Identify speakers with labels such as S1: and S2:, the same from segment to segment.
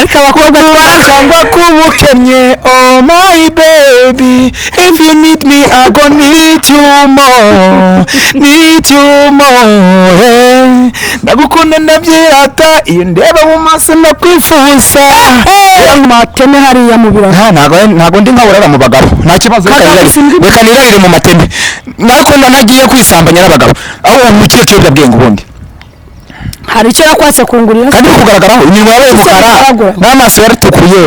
S1: Ariko abakobwa
S2: Cyangwa kubukennye. Oh my baby, if you need me, I gonna need you more, need you more, hey. Ndagukunda ndabyirata, iyo ndeba mu maso ndakwifuza.
S1: Mateme hariya mu biraro.
S2: Ntago ndi nkaburara mu bagabo, nta kibazo. Reka
S1: Kagabo,
S2: nirarire. Reka nirarire mu mateme, ariko nagiye kwisambanya n'abagabo aho wamukire kiyobyabwenge ubundi.
S1: Hari icyo yakwatse kungurira?
S2: Kandi biri kugaragaraho, iminwa yabaye umukara
S1: Bigaragara.
S2: n'amaso yaratukuye.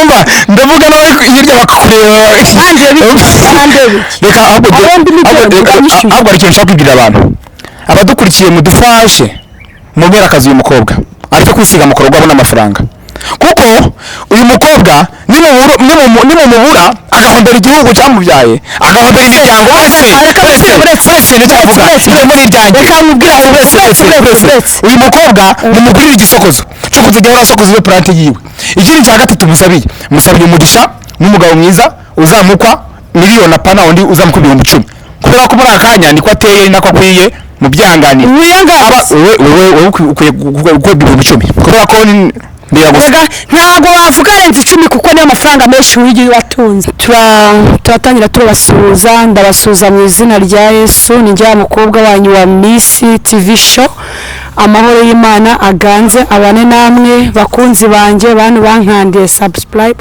S2: Umva, ndavuga nawe hirya bakakureba.
S1: Arandeba iki?
S2: Reka ahubwo
S1: Abo ndi nibyo
S2: ahubwo reka
S1: banyishyuye.
S2: Ahubwo hari ikintu nshaka kwibwira abantu abadukurikiye: mudufashe mubere akazi uyu mukobwa, areke kwisiga mukorogo abona amafaranga, kuko uyu mukobwa nimumubura agahombera igihugu cyamubyaye, agahombera imiryango. Uretse uretse uretse ndacyavuga irembo ni iryanjye.
S1: Reka nkubwire aho.
S2: Uretse uretse uretse
S1: uretse.
S2: Uyu mukobwa mumugurire igisokozo cyo kuzajya ahora asokoza iyo plante yiwe. Ikindi cya gatatu musabiye, musabiye umugisha n'umugabo mwiza uzamukwa miliyoni, apana undi uzamukwa 10,000, kubera ko muri aka kanya niko ateye, ni nako akwiye mu byanganire.
S1: Wiyangaye.
S2: Wowe ukwiye gukorwa 10,000, kubera ko biragusa.
S1: Erega ntabwo wavuga arenze 10, kuko niyo mafaranga menshi wigiye watunze. Turatangira turabasuhuza. Ndabasuhuza mu izina rya Yesu. Ni njye wa mukobwa wanyu wa Miss TV Show. Amahoro y'Imana aganze abane namwe, bakunzi banjye, bantu bankandiye subscribe.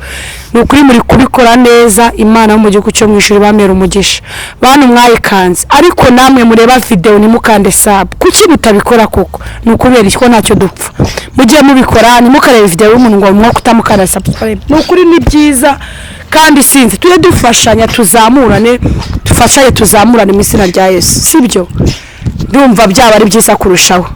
S1: Ni ukuri muri kubikora neza. Imana yo mu gihugu cyo mu ijuru bamera umugisha. Bantu mwayikanze, ariko namwe mureba video ntimukande sub, kuki mutabikora koko? Ni ukubera iki ko ntacyo dupfa? Mujye mubikora, ntimukarebe video y'umuntu ngo mwo kutamukanda subscribe. Ni ukuri ni byiza kandi sinzi, tujye dufashanya tuzamurane, dufashanye tuzamurane mu izina rya Yesu, sibyo? Ndumva byaba ari byiza kurushaho.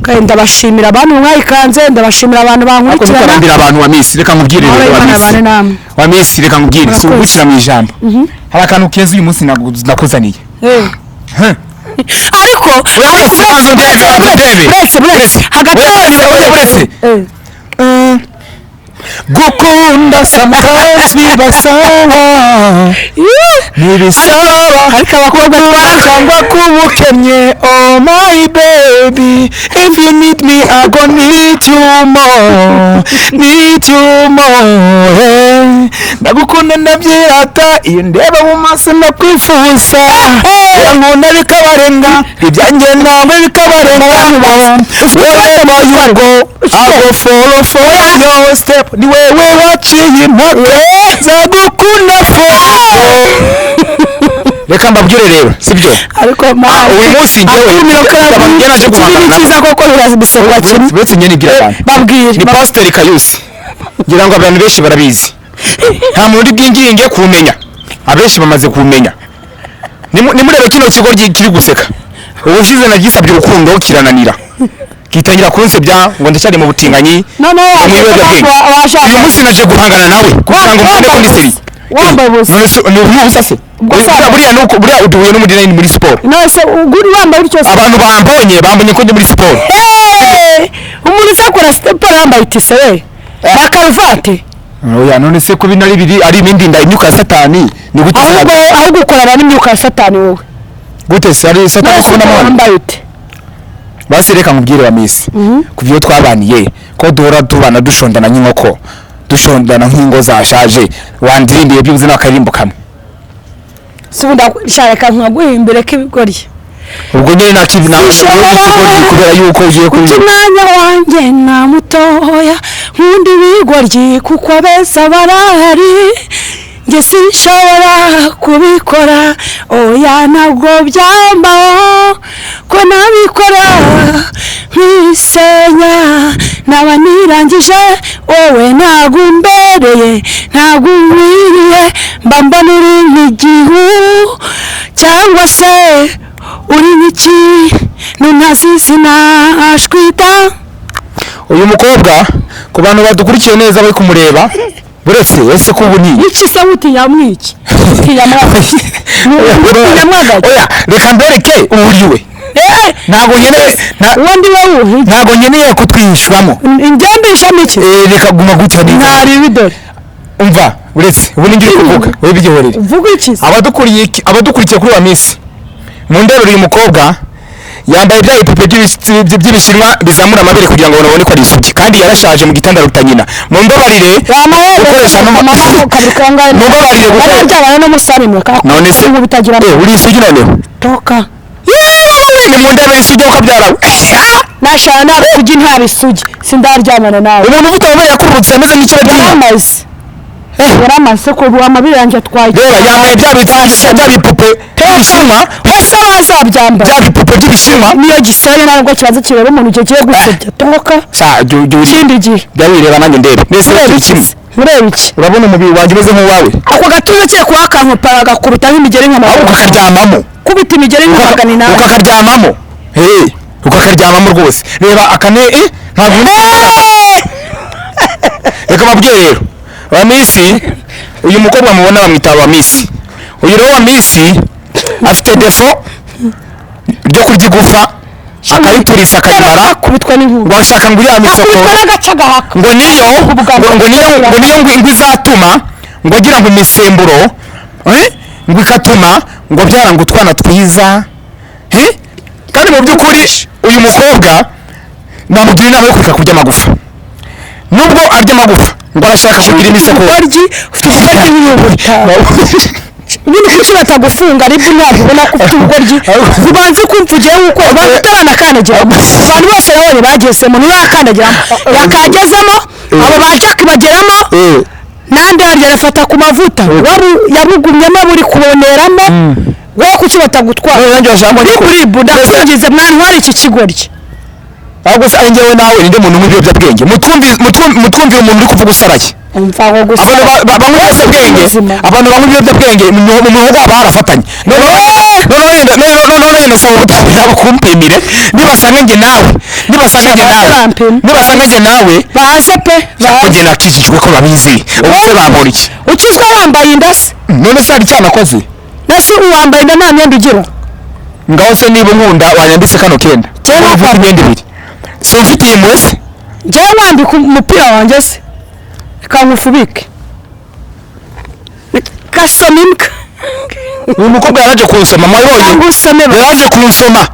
S1: Kandi ndabashimira abantu mwayikanze, ndabashimira abantu
S2: Ariko
S1: bankurikirana.
S2: ntukarambira abantu wa Miss. Reka nkubwire
S1: Amahoro
S2: rero wa
S1: y'Imana
S2: Miss.
S1: abane namwe.
S2: Wa Miss, reka nkubwire, si
S1: Murakoze.
S2: ugushyira mu ijambo, hari akantu keza uyu munsi nakuzaniye.
S1: Ariko
S2: Uretse, banza undebe, banza undebe.
S1: Uretse, uretse hagati
S2: Uretse,
S1: aho.
S2: uretse. Gukunda sometimes bibasaba, ntibisaba
S1: Ariko abakobwa
S2: cyangwa kubukennye. Oh my baby, if you need me, I gonna need you more, need you more, hey. Ndagukunda ndabyirata, iyo ndeba mu maso ndakwifuza. Nkunda bikabarenga, ibyanjye nawe bikabarenga. Wherever you go, I go follow, follow your step. Ni wewe waciye impaka nzagukunda for. Reka mbabwire rero, sibyo?
S1: Ariko
S2: Uyu munsi njyewe njye naje guhangana
S1: ni cyiza koko, birabisekwa kimwe.
S2: Uretse njye nibwira abantu.
S1: Babwire.
S2: Ni Pasiteri Kayusi. Ngira ngo abantu benshi barabizi, nta muntu uri bwinginge kumenya, abenshi bamaze kumenya. Nimurebe kino kigo kiri guseka. Ubushize nagisabye urukundo kirananira, kitangira kunsebya ngo ndacyari mu butinganyi,
S1: Noneho
S2: ngo mu ibiyobyabwenge.
S1: washaka
S2: Uyu munsi naje guhangana nawe kugira ngo mbone ko ndi sérieux.
S1: Wambaye ubusa.
S2: None se ni ubusa se?
S1: Ubwo se
S2: Buriya nuko buriya uduhuye n'umudinayini muri siporo.
S1: None se uguri wambaye utyo se?
S2: Abantu bambonye ko ndi muri siporo.
S1: Eh, umuntu uzakora siporo yambaye itise we na karuvati?
S2: Oya, none se ko bino ari biri ari ibindi nda imyuka ya Satani, ni gute se?
S1: Ahubwo ukorana n'imyuka ya Satani wowe.
S2: Gute se ari Satani
S1: None se
S2: kubona amahoro?
S1: wambaye ute?
S2: Basi reka nkubwire wa Miss, ku byo twabaniye, ko duhora tubana dushondana nk'inkoko, dushondana nk'ingo zashaje, wandirimbiye byibuze n'akaririmbo kamwe?
S1: Si ubu ndashaka nkaguhimbire k'ibigoryi.
S2: Ubwo nyine nakivi nawe
S1: Sinshobora.
S2: kubera yuko ugiye kuri
S1: Umwanya wanjye na mutoya, nkunda ibigoryi kuko abeza barahari. Njye sinshobora kubikora, oya, ntabwo byambaho ko nabikora nkisenya, naba nirangije. Wowe ntabwo umbereye, ntabwo unkwiriye, mba mbona uri nk'igihu cyangwa se uri nk'iki ntunazi sinashwita.
S2: Uyu mukobwa, ku bantu badukurikiye neza bari kumureba, buretse ese ko ubu ni
S1: Iki se utinya mwiki? Utinya mwagaki? Utinya mwagaki?
S2: Oya, reka mbereke uwuriwe. Ntabwo nkeneye
S1: Uwo ndi wowe.
S2: Ntabwo nkeneye kutwihishwamo.
S1: Ingendeshamo iki?
S2: Eh, reka guma gutya neza.
S1: Ntari bidore.
S2: Umva, uretse ubu ni ngiri kuvuga, wowe byihorere.
S1: Vuga iki se?
S2: Abadukuriye, abadukurikiye kuri wa Miss, mu ndebere uyu mukobwa. Yambaye bya bipupe by'ibishinwa bizamura amabere kugira ngo babone ko ari isugi, kandi yarashaje mu gitanda aruta nyina. Mumbabarire gukoresha
S1: Mama, kabiri kangahe?
S2: Mumbabarire gukoresha
S1: Bararyamana n'umusare mwe.
S2: None se
S1: Bitagira
S2: uri isugi noneho?
S1: Toka.
S2: Yewe, ni mu ndebe isugi ukabyara we.
S1: Nashana nta bisugi, nta bisugi, sindaryamana nawe.
S2: Umuntu ufite amabere yakururutse ameze nk'ikiro cy'inka.
S1: Yaramaze, yaramaze ko ubu amabere yanjye atwaye.
S2: Reba, yambaye bya bitsi, bya bipupe by'ibishinwa.
S1: Ese bazabyambara?
S2: Bya bipupe by'ibishinwa.
S1: Niyo gisebe ntabwo kibanza kireba umuntu kigiye gusebya. Toka.
S2: Sha, jya
S1: Ikindi gihe.
S2: Jya wireba nanjye ndebe mbese.
S1: Ureba
S2: Turi
S1: iki
S2: kimwe.
S1: se? Ureba iki?
S2: Urabona umubiri wanjye umeze nk'uwawe?
S1: Ako gatuza kiye kuhakankupa agakubita nk'imigeri nka
S2: Ahubwo
S1: 800.
S2: ukakaryamamo.
S1: Kubita imigeri nka 800.
S2: Ukakaryamamo, hey, ukakaryamamo rwose. Reba akane, ntabwo. Reka babwiye rero ba miss, uyu mukobwa mubona bamwita ba miss. Uyu rero wa miss afite défaut ryo kurya igufa akariturisa akarimara.
S1: Akubitwa n'inkuba.
S2: Ngo ashaka ngo uriya
S1: Akubitwa
S2: misokoro
S1: n'agaca gahaka.
S2: ngo niyo ngo niyo ngo izatuma ngo agira ngo imisemburo, ngo ikatuma ngo abyara ngo utwana twiza, eh? Kandi mu by'ukuri uyu mukobwa namugira inama yo kureka kurya amagufa. Nubwo arya amagufa ngo arashaka kugira imisokoro.
S1: Ubugoryi, ufite ubugoryi nk'iy'ubuta. Ubundi kuki batagufunga? Aribwo ntabwo ubona ko ufite ubugoryi. Ubanze kumva ugiye uko ubanza utaranakandagiramo. Abantu bose nabonye bagezemo ntibarakandagiramo, bakagezemo abo ba Jack bageramo. Nandi harya arafata ku mavuta. Yabugumyemo buri kuboneramo. Wowe kuki batagutwara?
S2: Nanjye bashaka ngo
S1: Ribu, ribu, ndakwingize mwana, ntware iki kigoryi.
S2: Ahubwo se ari njyewe nawe, ninde muntu unywa ibiyobyabwenge? Mutwumvire umuntu uri kuvuga usaraye.
S1: Umva ngo gusa
S2: Abantu banywa ibiyobyabwenge,
S1: Ubuzima.
S2: abantu banywa ibiyobyabwenge mu mihogo haba harafatanye. Noneho yenda saba ubutabera bukumpimire, nibasanga njye nawe, nibasanga njye nawe,
S1: Barampima.
S2: nibasanga njye nawe
S1: Baze pe.
S2: Ko
S1: Baze.
S2: njye nakijijwe, ko babizi, ubu se bampora iki?
S1: Ukizwa wambaye inda se?
S2: None se hari icyaha nakoze?
S1: Nase uwambaye inda nta myenda ugira?
S2: Ngaho se niba unkunda wanyambitse kano kenda.
S1: Kera.
S2: Ufite imyenda ibiri, si umfitiye impuhwe se?
S1: Njyewe wambika umupira wanjye se, reka nkufubike, gasoma imbwa.
S2: Uyu mukobwa yaraje kunsoma, mwabonye?
S1: Cyangwa usome.
S2: Yaraje kunsoma,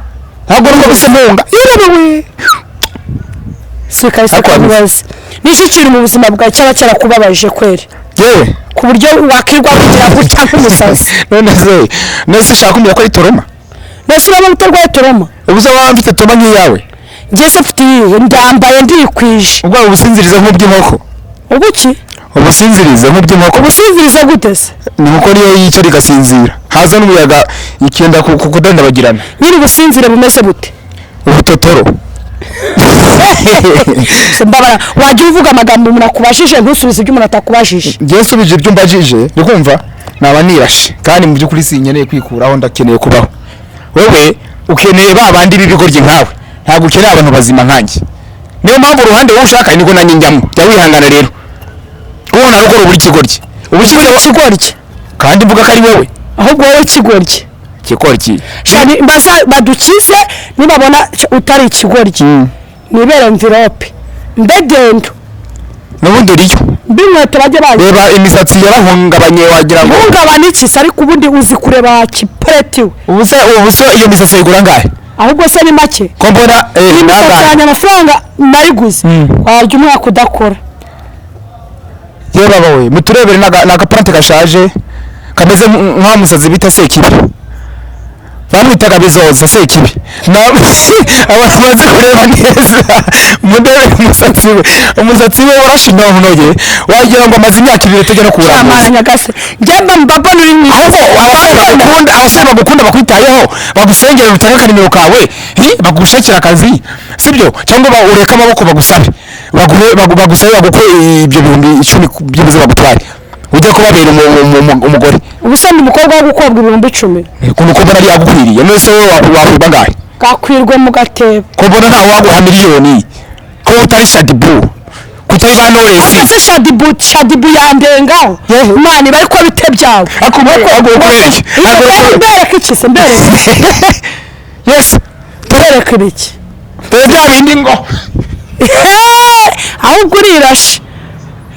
S2: ntabwo nubwo bise munga yerewe.
S1: Si kahise.
S2: Ariko
S1: Kamubaze, ni iki kintu mu buzima bwawe cyaba cyarakubabaje kweri,
S2: Yewe.
S1: ku buryo wakirwa kugira gutya nk'umusazi?
S2: None se ushaka kumbwira ko ari trauma?
S1: Mbese urabona utarwaye trauma?
S2: Ubu se waba mfite trauma nk'iyawe?
S1: Njye se mfite iyihe? Ndambaye, ndikwije.
S2: Ubwo ubusinzirize nk'ubw'inkoko.
S1: Ubuki?
S2: Ubusinzirize nk'ubw'inkoko.
S1: Ubusinzirize gute se?
S2: Ni kuko niyo yicara igasinzira, haza n'umuyaga ikenda kudandabagirana.
S1: Nyiri ubusinzire bumeze bute?
S2: Ubutotoro.
S1: Se mbabara, wajya uvuga amagambo umuntu akubajije, ntusubize ibyo umuntu atakubajije.
S2: Njyewe nsubije ibyo mbajije, ni kumva naba nirashe, kandi mu by'ukuri sinkeneye kwikuraho, ndakeneye kubaho. Wowe ukeneye ba bandi b'ibigoryi nkawe, ntabwo ukeneye abantu bazima nkanjye. Niyo mpamvu uruhande wowe ushaka niko nanjye njyamo. Jya wihangana rero, kuko nawe ukora buri kigoryi uba ushyizeho.
S1: Ikigoryi?
S2: Kandi mvuga ko ari wowe.
S1: Ahubwo wowe kigoryi.
S2: Kigoryi.
S1: Shani baza badukize nibabona utari ikigoryi. Nibere envelope mbegendo.
S2: N'ubundi uriyo.
S1: Mbi inkweto bajye bazi.
S2: Reba imisatsi yarahungabanye, wagira ngo
S1: Hungabana iki se? Ariko ubundi uzi kureba kipareti we.
S2: Ubu se iyo misatsi ayigura angahe?
S1: Ahubwo se ni make?
S2: Ko mbona
S1: Imisatsi
S2: nangahe?
S1: yanjye amafaranga nayiguze, warya umwaka udakora.
S2: Yewe baba we, muturebere ni agaparante gashaje kameze nk'aho musazi bita Sekibi, bamwitaga Bizoza Sekibi. Abantu bazi kureba neza mundebe umusatsi we warashinyonoye, wagira ngo amaze imyaka 2 atajya no
S1: Cyamara.
S2: kuwuranguza.
S1: Nyagase, njye mba mbona uri mwiza.
S2: Ahubwo abasore bagukunda bakwitayeho, bagusengera, utange akanimero kawe, bagushakira akazi, sibyo? Cyangwa ureke amaboko bagusabe, baguhe, bagusabe bagukwe ibyo 10,000 byibuze, bagutware ujye kubabera umugore.
S1: Ubu se ndi umukobwa wo gukobwa 10,000?
S2: Ukuntu ko mbona ari yagukwiriye, none se wowe wakwirwa angahe?
S1: Gakwirwe mu gatebo.
S2: Ko mbona ntawe waguha miliyoni, ko utari Shaddyboo, ko utari ba Knowless?
S1: Ese Shaddyboo yandengaho? Imana iba ariko bite byawe?
S2: Ariko kubera iki?
S1: Mbereka iki se? Mbereka?
S2: Yes.
S1: Mbereka ibiki?
S2: Dore bya bindi ngo
S1: Ahubwo urirashe.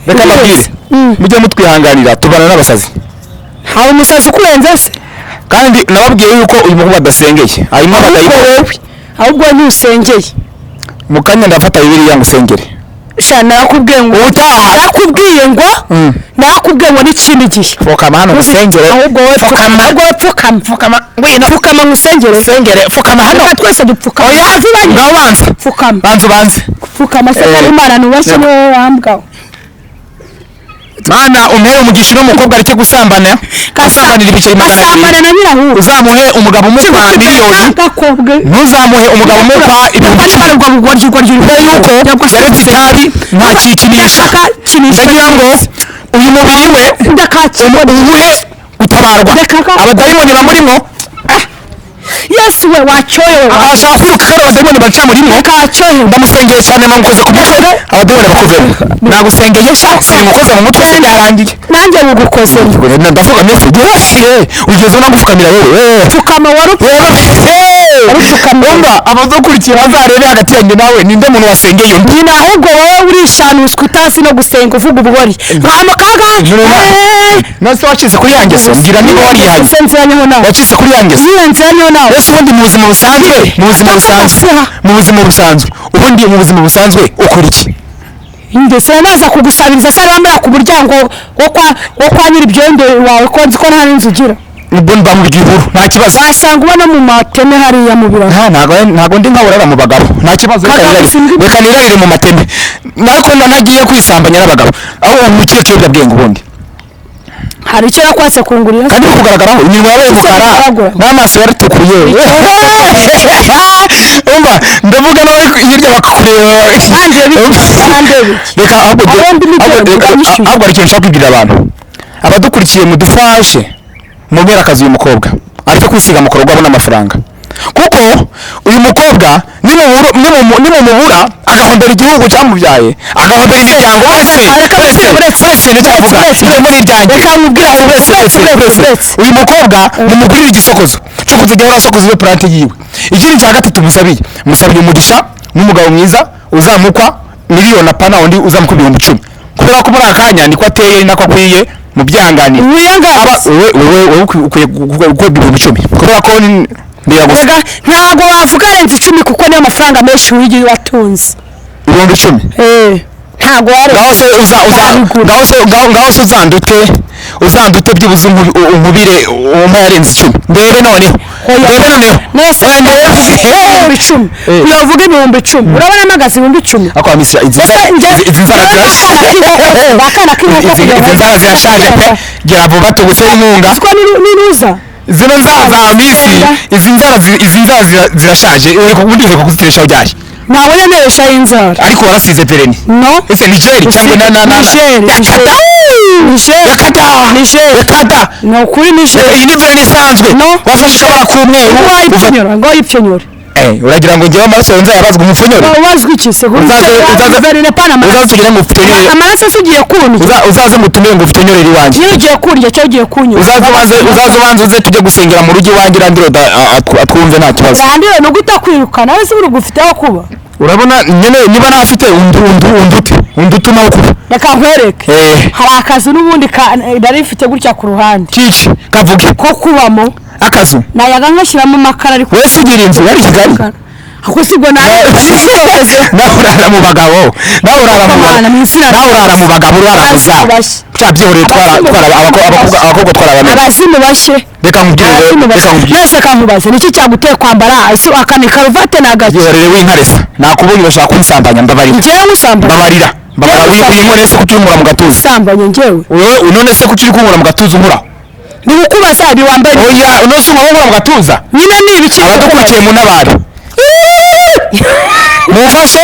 S2: Reka mbabwire, mujye mutwihanganira, tubana n'abasazi.
S1: Hari umusazi ukurenze se?
S2: Kandi nababwiye yuko uyu mukobwa adasengeye, harimo
S1: Ahubwo
S2: abadayimoni.
S1: wowe Ahubwo ntusengeye.
S2: Mu kanya ndafata Bibiliya ngo usengere.
S1: Sha narakubwiye ngo
S2: Ubutaha.
S1: Narakubwiye ngo narakubwiye ngo n'ikindi gihe.
S2: Pfukama hano ngusengere.
S1: Ahubwo wowe
S2: Pfukama.
S1: Ahubwo wowe pfukama.
S2: Pfukama. Ngwino.
S1: Pfukama ngusengere.
S2: Usengere. Pfukama hano.
S1: Reka twese dupfukama.
S2: Oya, ngaho banza.
S1: Pfukama.
S2: Banza ubanze.
S1: Pfukama se
S2: Eh.
S1: ko Imana nubashye ni wowe wambwawe.
S2: Mana umpere umugisha uno mukobwa areke gusambana. Gusambanira ibiceri 200.
S1: Asambana na nyirahuku.
S2: Uzamuhe umugabo umukwa miliyoni.
S1: Gakobwe.
S2: Ntuzamuhe umugabo umukwa 10,000. Kubera yuko yaretse itabi ntakikinisha. Ndagira ngo uyu mubiri we uwuhe gutabarwa. Abadayimoni bamurimo
S1: Yesu we wacyohewe.
S2: Ashaka kwiruka kandi abadayimoni bacamurimo.
S1: Wacyohewe.
S2: Ndamusengeye cyane namukoze ku mutwe abadayimoni bakuvemo. Nagusengeye sha simukoze mu mutwe se byarangiye.
S1: Nanjye bugukoze.
S2: Ndavuga mese ugeze unagupfukamira wowe.
S1: Pfukama warupfukamira.
S2: Umva abadukurikira bazarebe hagati yanjye nawe ninde muntu wasengeye undi.
S1: Nyina ahubwo wowe urishanuswa utazi no gusenga uvuga ubugori. Nta kaga.
S2: Nase wacitse kuri yanjye se mbwira niba warihanye.
S1: Nziranyeho nawe.
S2: Wacitse kuri yanjye se.
S1: Niyo nziranyeho nawe.
S2: Ese ubundi mu buzima busanzwe, mu buzima busanzwe, mu buzima busanzwe, ubundi mu buzima busanzwe ukora iki?
S1: Ndetse naza kugusabiriza se arambara ku muryango wo kwa nyir'ibyondo wawe ko nzi ko nta n'inzu ugira.
S2: Ubwo mba mu gihuru nta kibazo.
S1: Wasanga ubona mu mateme hariya mu biraro.
S2: Ntago ndi nkaburara mu bagabo. Nta kibazo reka nirarire mu mateme. Nariko nagiye kwisambanya n'abagabo. Aho umukiye kiyobyabwenge ubundi.
S1: Hari icyo yakwase kungurira.
S2: Kandi kugaragaraho iminwa yabaye umukara n'amaso yaratukuye. Umva ndavuga nawe hirya bakakureba. Reka ahubwo hari ikintu nshaka kubwira abantu. Abadukurikiye mudufashe mubere akazi uyu mukobwa areke kwisiga mukorogo abona amafaranga. Kuko uyu mukobwa nimumubura agahombera igihugu cyamubyaye, agahombera imiryango wese ndacyavuga muri ibyanjye. Uyu mukobwa mumugurire igisokozo cyo kuzajya ahora asokoza iyo plante yiwe. Ikindi cya gatatu musabiye umugisha n'umugabo mwiza uzamukwa miliyoni apana undi uzamukwa 10,000. Kubera ko muri akanya niko ateye nako akwiye mu byanganire. Wewe ukwiye gukora 10,000 kubera ko
S1: Rega ntago wavuga arenze 10 kuko niyo mafaranga menshi wigiye watunze.
S2: 10,000.
S1: Ntago wari.
S2: Ngaho se uzandute byibuze unkubire umpa yarenze 10. Ndebe noneho. Ndebe noneho.
S1: Nese 10,000. Uyavuga 10,000. Urabona amagazi 10,000.
S2: Akwa misi izi nzara zirashaje pe. Gira vuba tuguse inkunga.
S1: Siko ninuza.
S2: Zino nzara za misi izi nzara zirashaje ubundi ureka kuziteresha ujyahe.
S1: Ntabwo neresha inzara.
S2: Ariko warasize pereni.
S1: No.
S2: Ese ni gel cyangwa na
S1: Niger.
S2: Yakata.
S1: Niger.
S2: Yakata.
S1: No kuri Niger.
S2: Iyi ni vereni isanzwe.
S1: No.
S2: Wafashe kabara k'umweru.
S1: Wayipfonyora ngo yipfonyore.
S2: Uragira ngo ngewe amaraso yonze yabazwe umupfonyore.
S1: Wabazwe iki se?
S2: Uzaze
S1: verine pana amaraso.
S2: Uzaze tugire ngo upfonyore.
S1: Amaraso se ugiye kundya.
S2: Uzaze mutumire ngo upfonyore iwanjye.
S1: Niyo ugiye kurya cyangwa ugiye kunywa.
S2: Uzaze ubanze uze tujye gusengera mu rugo iwanjye Randiro atwumve nta kibazo.
S1: Randiro ni ugutakwirukana wese uri gufite aho kuba.
S2: Urabona nyene niba nafite undute naho kuba.
S1: Reka nkwereke. Hari akazu n'ubundi nari mfite gutya ku ruhande.
S2: Kiki kavuge.
S1: Ko kubamo.
S2: Akazu.
S1: Nayaga nkashyiramo amakara ariko.
S2: Wese ugira inzu yari Kigali.
S1: Ako sibwo nawe
S2: urara mu bagabo. Nawe urara mu bagabo uraramuza. Cyabyihoreye twara abakobwa twarabamenye.
S1: Abazimu bashye.
S2: Reka nkubwire. Reka nkubwire.
S1: Nese kankubaze niki cyaguteye kwambara aka ni karuvate nagake.
S2: Yihorere w'inkaresa. Nakubonye urashaka kunsambanya mbabarira.
S1: Njyewe ngusambanya.
S2: Mbabarira. Mbabarira winkore se kuki unkura mu gatuza.
S1: Sambanya njyewe.
S2: Wewe none se kuki uri kunkura mu gatuza unkura?
S1: Ni ukubaza ibi wambaye.
S2: Oya none se unkura mu gatuza.
S1: Nyine ni ibiki?
S2: Abadukurikiye mu ntabare. Mumfashe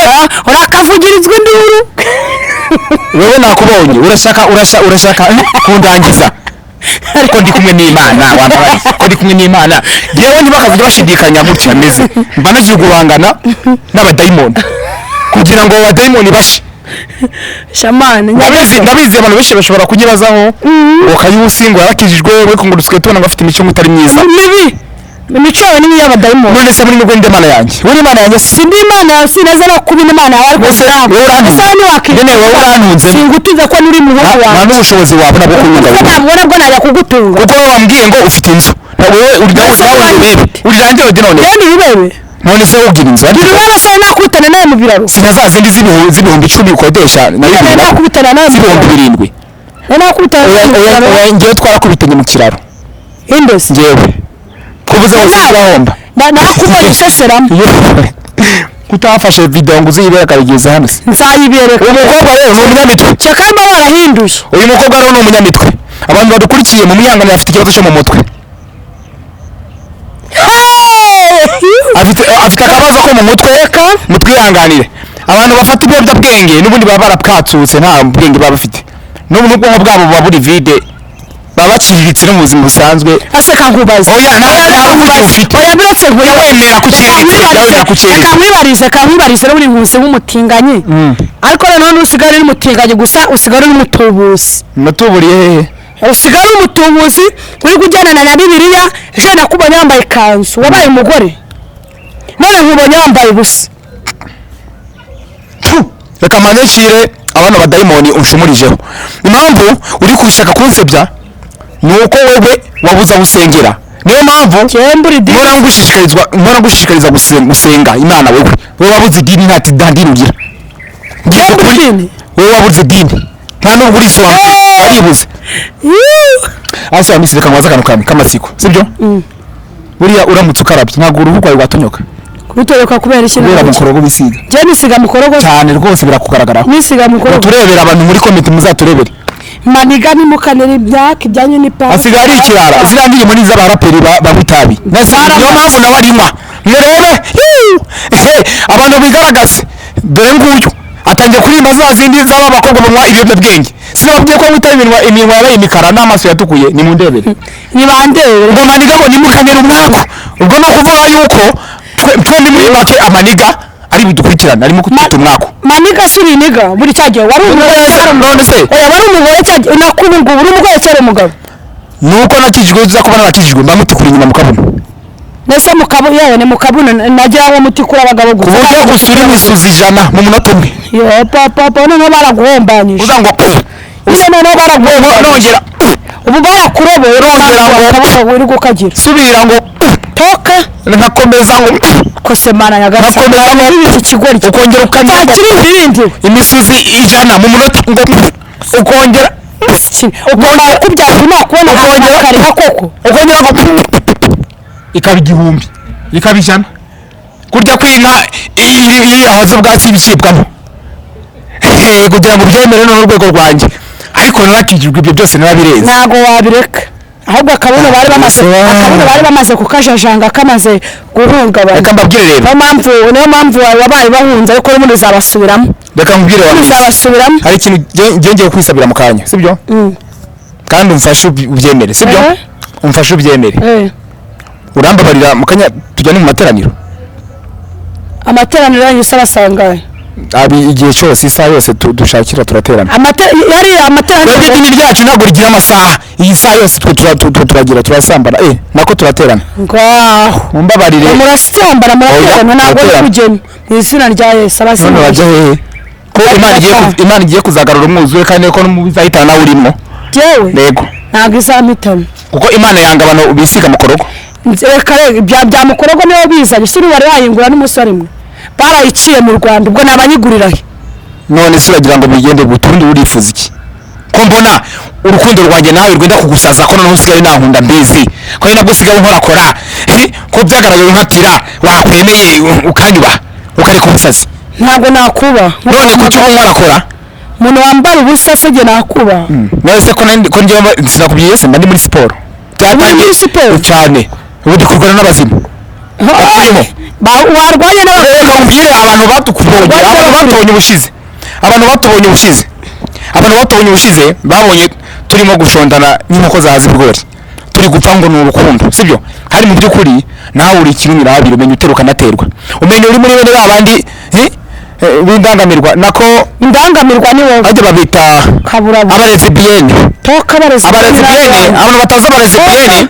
S1: urakavugirizwa induru.
S2: Wewe nakubonye urashaka kundangiza. Ariko ndi kumwe n'Imana wambaye ko ndi kumwe n'Imana. Yewe ntibakavuge bashidikanya gutya meze. Mba nagiye guhangana n'abadayimoni kugira ngo abadayimoni bashe.
S1: Shamane
S2: ndabizi abantu benshi bashobora kunyibazaho ngo Kayusi ngo yarakijijwe we ngo dusigaye tubona ngo afite imico itari myiza.
S1: Mibi. Imico yawe ni iy'abadayimoni.
S2: None se muri nibwo ndi Imana yanjye. Uri Imana yanjye
S1: sindi Imana yawe sineza no kuba Imana yawe ariko
S2: wowe urantunze. Nyine wowe urantunze.
S1: Singutunze ko nuri muhungu wawe.
S2: Nta n'ubushobozi wabona bwo kunyunga.
S1: Ntabwo bwo najya kugutunga.
S2: Kuko wowe wambwiye ngo ufite inzu. Wowe uri nawe urebe. Uri rangira none.
S1: Yewe ni urebe.
S2: None se ugira inzu?
S1: Biri wabasore nakubitana nawe mu biraro.
S2: Si nka za zindi z'ibihumbi 10 ukodesha na
S1: Nari
S2: bibiri
S1: nakubitana nawe mu
S2: z'ibihumbi
S1: biraro.
S2: 7.
S1: Nari nakubitana
S2: Oya,
S1: nawe mu
S2: oya,
S1: biraro.
S2: oya, njyewe twarakubitanye mu kiraro.
S1: Indesi.
S2: Njyewe kubuze hose urahomba.
S1: Nakubonye useseramo.
S2: Kutafashe video ngo uziyibere akabigeza hano se?
S1: Nzayibereka.
S2: Uyu mukobwa rero ni umunyamitwe.
S1: Cyakamba warahinduye.
S2: Uyu mukobwa rero ni umunyamitwe. Abantu badukurikiye mu mwihanganire, afite ikibazo cyo mu mutwe. Afite akabazo ko mu mutwe, mutwihanganire. Abantu bafata ibiyobyabwenge n'ubundi baba barapwatsutse, nta bwenge baba bafite n'ubu, n'ubwonko bwabo buba buri vide, baba baciriritse no mu buzima busanzwe.
S1: Ase kankubaze.
S2: Oya, nta buvugi ufite.
S1: Oya, mbese
S2: Oya, wemera kuciriritse, wemera kuciriritse.
S1: Reka nkwibarize rero, uri nkusi nk'umutinganyi, ariko noneho ntusigare uri umutinganyi gusa, usigare uri umutubuzi.
S2: Natuburiye hehe?
S1: Usigare uri umutubuzi uri kugendana na Bibiliya. Ejo nakubonye wambaye ikanzu, wabaye umugore, none nkubonye wambaye ubusa.
S2: Pfu! Reka mbanze nshyire abana badayimoni unshumurijeho. Impamvu uri kubishaka kunsebya ni uko wowe wabuze aho usengera, niyo mpamvu
S1: Cyembura idini.
S2: Mpora ngushishikariza gusenga Imana. Wowe wabuze idini, nta dini ugira. Ngiye
S1: Cyembura
S2: ukuri.
S1: idini.
S2: Wowe wabuze idini, nta nubwo urisobanukirwa, waribuze. Asa misi, reka nkubaze akantu kamwe k'amatsiko, sibyo? Buriya uramutse ukarabye, ntabwo uruhu rwawe rwatonyoka?
S1: Kurutoreka kubera iki?
S2: Kubera mukorogo wisiga.
S1: Njye nisiga mukorogo?
S2: Cyane rwose, birakugaragaraho.
S1: Nisiga mukorogo?
S2: Turebera abantu muri comment, muzaturebere.
S1: Maniga nimukanira ibyaka ibyanyu ni pa.
S2: Asigaye ari ikirara. Ziriya ndirimbo ni iz'abaraperi banywa itabi. Niyo mpamvu nawe arinywa. Murebe. Yuuu! Ehe, abantu bigaragaze. Dore nguyu atangiye kuririmba za zindi z'aba bakobwa banywa ibiyobyabwenge. Sinababwiye ko anywa itabi, iminwa yabaye imikara n'amaso yatukuye? Nimundebere.
S1: Nibandebere.
S2: Ngo maniga, ngo nimukanire umwaku. Ubwo ni ukuvuga yuko twe muri make amaniga ari budukurikirane, arimo kutwita umwaku.
S1: Maniga si uriniga, buri cyagihe wari umugore cyangwa
S2: None se
S1: Oya, wari umugore cyagihe, nakubu ngubu uri umugore cyangwa umugabo?
S2: Nuko nakijijwe, uza kuba narakijijwe mba mutikura inyuma mukabona.
S1: Mbese mukabu yewe ni mukabuna, nagira ngo mutikura abagabo
S2: Ku
S1: gusa.
S2: buryo usura imisuzi 100 mu munota umwe.
S1: Yo papa, noneho baraguhombanyije.
S2: Uza ngo
S1: Iyo noneho baraguhombanyije.
S2: Nongera.
S1: Ubu barakuroboye.
S2: Nongera ngo-
S1: Akaboko uri gukagira.
S2: Subira ngo
S1: Toka.
S2: Nkakomeza ngo
S1: Kosemana nyagasani.
S2: Nkakomeza ngo
S1: Iki kigoryi.
S2: Ukongera ukanyura
S1: Ntakiri ibindi.
S2: Imisuzi 100 mu munota, ngo ukongera.
S1: Ukongera kubyara nakubona.
S2: Ukongera-
S1: Akareka koko.
S2: Ukongera ngo ikaba 1000, ikaba 100, kurya kw'inka iyo yahaze ubwatsi ibicibwamo kugira ngo ubyemere. Noneho urwego rwanjye, ariko narakijijwe, ibyo byose narabirenze.
S1: Ntabwo wabireka, ahubwo akabuno bari bamaze kukajajanga kamaze guhungabana.
S2: Reka mbabwire rero.
S1: Niyo mpamvu wabaye bahunze, ariko n'ubundi uzabasubiramo.
S2: Reka nkubwire wa minsi.
S1: Uzabasubiramo.
S2: Hari ikintu ngiye ngiye kwisabira mu kanya, sibyo? Kandi umfashe ubyemere, sibyo?
S1: Eh.
S2: Umfashe ubyemere. Urambabarira mu kanya tujyane mu materaniro.
S1: Amateraniro yanyu se abasangaye?
S2: Abi igihe cyose, isaha yose dushakira turaterana.
S1: Yari amateraniro.
S2: Twebwe idini ryacu ntabwo rigira amasaha. Iyi saha yose twe turagira, turasambana, nako turaterana.
S1: Ngaho.
S2: Mumbabarire.
S1: Murasambana, muraterana?
S2: Oya,
S1: Ntabwo
S2: turaterana.
S1: kugena mu izina rya Yesu
S2: None
S1: abazimu.
S2: bajya hehe ko Imana igiye kuzagarura umwuzure, kandi ko n'umuzahitana nawe urimo?
S1: Jewe?
S2: Yego.
S1: Ntabwo izampitana.
S2: Kuko Imana yanga abantu bisiga mukorogo.
S1: Reka reka, bya mukorogo niwe bizanye, si wari wayingura n'umusore umwe barayiciye mu Rwanda, ubwo nabanyigurira he?
S2: None se uragira ngo bigende gute? Ubundi urifuza iki, ko mbona urukundo rwanjye nawe rwenda kugusaza, ko noneho usigaye nankunda, mbizi ko ari nabwo usigaye unkorakora, ko byagaragaye nkatira, wakwemeye ukanyubaha ukareka ubusazi?
S1: Ntabwo nakuba.
S2: None kuki unkorakora?
S1: Umuntu wambara ubusa se jye nakuba?
S2: None se ko ko njyewe sinakubwiye se mba ndi muri siporo?
S1: Uri muri siporo?
S2: Cyane, ubu ndi kurwana n'abazimu bakirimo.
S1: Warwanye n'aba
S2: Reka nkubwire, abantu batukubonye, abantu batubonye ubushize, babonye turimo gushondana nk'inkoko zahaze ibigori, turi gupfa ngo ni urukundo, sibyo? Hari mu by'ukuri nawe uri ikirumira habiri, umenya uteruka anaterwa, umenya uri muri bene ba bandi b'indangamirwa nako.
S1: Indangamirwa ni wowe.
S2: Bajya babita
S1: Kaburabura.
S2: Abalesbienne.
S1: Toka, abarezi.
S2: Abalesbienne, abantu batazi abalesbienne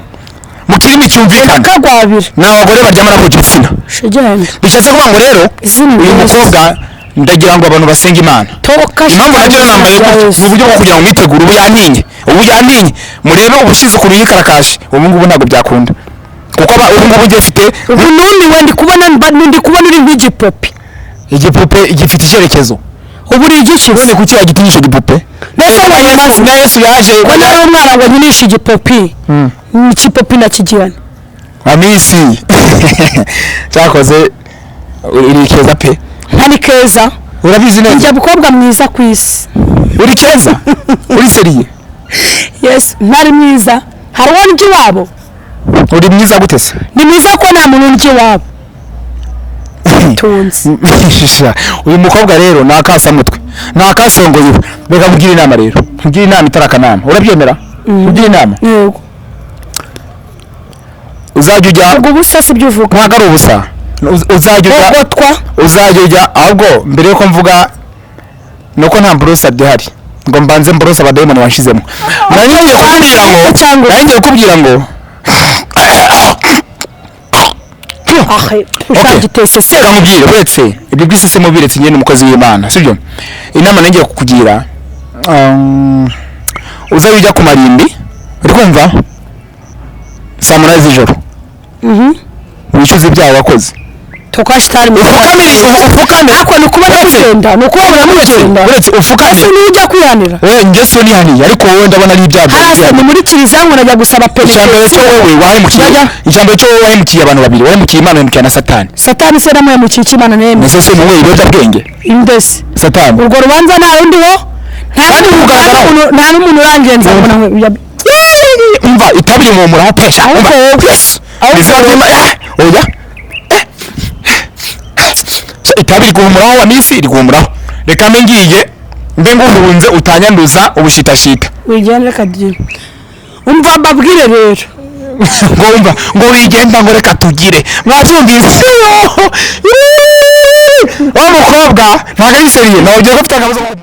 S2: mu kirimi cyumvikana
S1: Kagwabira.
S2: ni abagore baryamana bahuje ibitsina.
S1: Shigenda.
S2: Bishatse kuvuga ngo rero
S1: Izina
S2: uyu
S1: Yesu.
S2: mukobwa, ndagira ngo abantu basenge Imana.
S1: Toka.
S2: Impamvu nabyo nambaye gutya ni uburyo bwo kugira ngo mwitegure. Ubu yantinye, ubu yantinye. Murebe ubushize ukuntu yikarakaje, ubu ngubu ntabwo byakunda. Kuko ubu ngubu ugiye ufite.
S1: Ubu numiwe, ndi kubona ndi kubona uri nk'igipupe.
S2: Igipupe gifite icyerekezo.
S1: Ubu uri igiki?
S2: None kuki wagitinyisha igipupe?
S1: Mbese
S2: Na Yesu, na Yesu yaje.
S1: Ko nari umwana ngo nkinishe igipopi, ikipopi nakigirana.
S2: Amisi, cyakoze uri keza pe.
S1: Ntari keza?
S2: Urabizi neza.
S1: Njya mukobwa mwiza ku isi.
S2: Uri keza, uri sérieux?
S1: Yes, ntari mwiza? Hari uwo ndya iwabo?
S2: Uri mwiza gute se?
S1: Ni mwiza ko nta muntu ndya iwabo tunzi.
S2: Sha, uyu mukobwa rero ni akasamutwe, ni akasongoye. Reka nkugire inama rero, nkugire inama itari akanama. Urabyemera nkugire inama?
S1: Yego.
S2: Uzajya ujya
S1: Ubwo ubusa si byo uvuga?
S2: Ntabwo ari ubusa. Uzajya ujya
S1: Bogotwa.
S2: Uzajya ujya, ahubwo mbere yuko mvuga, ni uko nta mburose ihari ngo mbanze mburose abadayimoni wanshizemo. Nari ngiye kukubwira ngo
S1: Cyangwa-
S2: nari ngiye kukubwira ngo
S1: Ahe, ushagitese se?
S2: Reka nkubwire, uretse ibyo by'isese mubiretse, njye ni umukozi w'Imana, sibyo? Inama nari ngiye kukugira, uzajya ujya ku marimbi, uri kumva, saa 8 z'ijoro, wishyuze ibyaha wakoze.
S1: Tukashitari.
S2: Upfukame, upfukame.
S1: Ariko ni ukubona mugenda, ni ukubona mugenda.
S2: Uretse upfukame.
S1: Ese niyo ujya kwihanira?
S2: Wowe njye so nihaniye, ariko wowe ndabona ari ibyaha
S1: Hasi
S2: byawe.
S1: ni muri kiliziya ngo najya gusaba
S2: Ijambo cyo
S1: penitence.
S2: wowe wahemukiye, ijambo cyo wowe wahemukiye abantu babiri: wahemukiye Imana, wahemukiye na Satani.
S1: Satani se namuhemukiye iki? Imana nemeye.
S2: Ese se muwe ibiyobyabwenge?
S1: Indese?
S2: Satani.
S1: Urwo rubanza nta rundi ho, nta
S2: Kandi
S1: n'umuntu-
S2: kugaragaraho.
S1: nta n'umuntu urangenza ngo
S2: Umva, itabi rimuhumuraho pesha. Umva, Yesu.
S1: Ahubwo
S2: Mu izina oya. Eh. Itabi riguhumuraho wa minsi, riguhumuraho. Reka mbe ngiye, mbe nguhunze utanyanduza ubushitashita.
S1: Wigenda, reka tugire. Umva mbabwire rero.
S2: Ngo umva, ngo wigenda, ngo reka tugire. Mwabyumvise? Wa mukobwa ntabwo ari sérieux, nawe ugiye ko ufite akabazo.